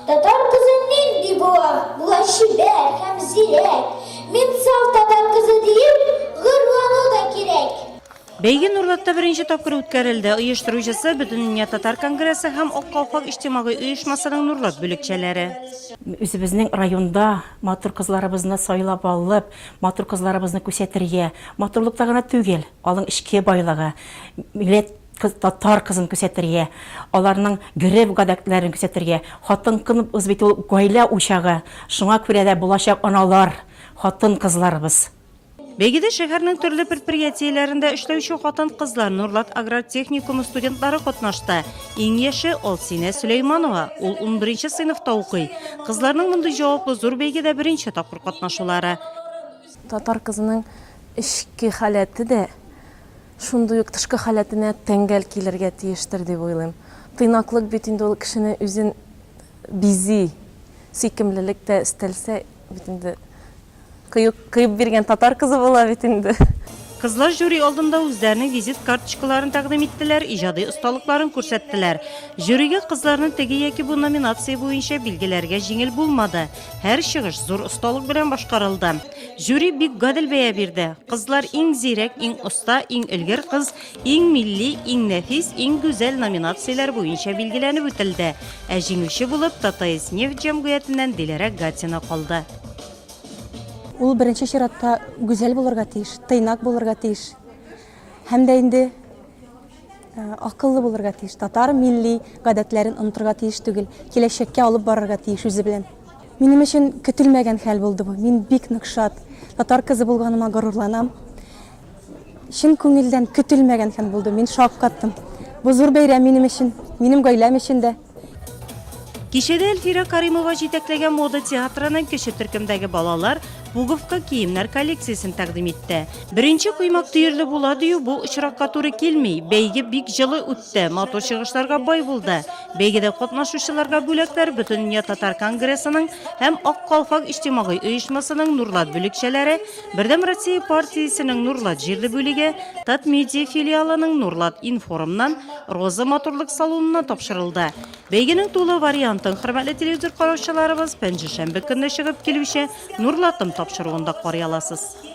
Татар кызы нинди була? Була чибәр һәм зирәк. Мин саф татар кызы диеп, горурлану да кирәк. Бәйге Нурлатта беренче тапкыр үткәрелде. Оештыручысы, Бөтендөнья татар конгрессы һәм Ак калфак иҗтимагый оешмасының Нурлат бүлекчәләре. Үзебезнең районда матур кызларыбызны сайлап алып, матур кызларыбызны күрсәтергә, матурлыкта гына түгел, алың эчке байлыгы, милләт татар кызын күрсәтергә, аларның гореф-гадәтләрен күрсәтергә. Хатын-кыз бит ул гаилә учагы, шуңа күрә дә булачак аналар, хатын-кызларыбыз. Бәйгедә шәһәрнең төрле предприятиеләрендә эшләүче хатын-кызлар, Нурлат аграр техникумы студентлары катнашты. Иң яше, Алсинә Сөләйманова, ул унберенче сыйныфта укый. Кызларның мондый җаваплы зур бәйгедә беренче тапкыр катнашулары. Татар кызының эчке халәте дә шундый ук тышкы халәтенә тәңгәл килергә тиештер дип уйлыйм. Тыйнаклык бит инде ул кешене үзен бизи, сөйкемлелек тә өстәлсә бит инде Кыю, кыеп биргән татар кызы була бит инде. Кызлар жюри алдында үзләренең визит карточкаларын тәкъдим иттеләр, иҗади осталыкларын күрсәттеләр. Жюрига кызларны теге яки бу номинация буенча билгеләргә җиңел булмады. Һәр чыгыш зур осталык белән башкарылды. Жюри бик гадел бәя бирде. Кызлар Иң зирәк, Иң оста, Иң өлгер кыз, Иң милли, Иң нәфис, Иң гүзәл номинацияләр буенча билгеләнеп үтелде. Ә җиңүче булып ТТС-Нефть җәмгыятеннән Диләрә Гатина калды. Ул беренче чиратта гүзәл булырга тиеш, тыйнак булырга тиеш. Һәм дә инде акыллы булырга тиеш. Татар милли гадәтләрен онытырга тиеш түгел, киләчәккә алып барырга тиеш үзе белән. Минем өчен көтелмәгән хәл булды бу. Мин бик нык шат. Татар кызы булганыма горурланам. Чын күңелдән көтелмәгән хәл булды. Мин шаккаттым. Бу зур бәйрәм минем өчен, минем гаиләм өчен дә. Кичәдә Әлфирә Каримова җитәкләгән мода театрының кече төркемдәге балалар пуговка киемнәр коллекциясен тәкъдим итте. Беренче коймак төерле була дию бу очракка туры килми. Бәйге бик җылы үтте, матур чыгышларга бай булды. Бәйгедә катнашучыларга бүләкләр Бөтендөнья татар конгрессының һәм Ак калфак иҗтимагый оешмасының Нурлат бүлекчәләре, Бердәм Россия партиясенең Нурлат җирле бүлеге, Татмедиа филиалының Нурлат информнан, Роза матурлык салонына тапшырылды. Бәйгенең тулы вариантын, хөрмәтле телевизор караучыларыбыз, пәнҗешәмбе көнне чыгып килүче Нурлатым тапшыруында карый аласыз.